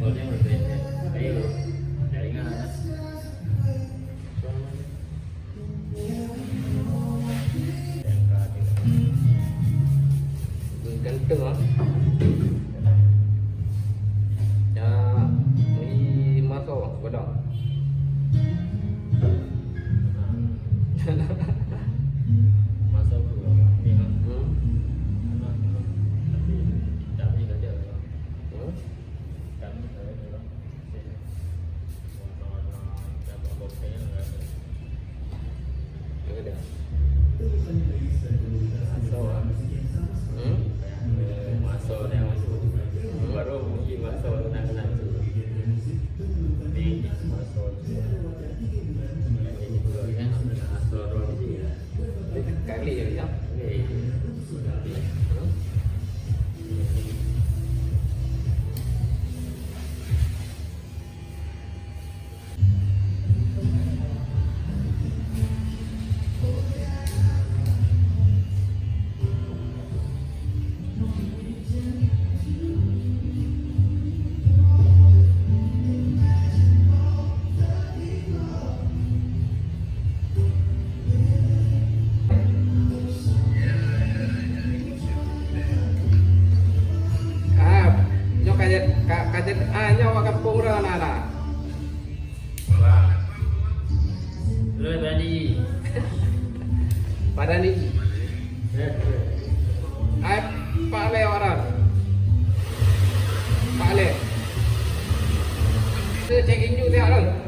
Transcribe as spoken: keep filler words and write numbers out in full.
Ayo, jangan ingat. Ganteng ah. Ya, ni maso godong. Maso tu ni ah. Hmm. Tapi tak ni saja. Hmm. Kami saya. Kali ya. Ah, nyoe ka jeuet, ka, ka jeuet, ah, nyoe awak gampông uroe na, na. Lôn Padani. Padani. Ai, Pak Lé awak nyan. Pak Lé. Teucék inju siat lôn.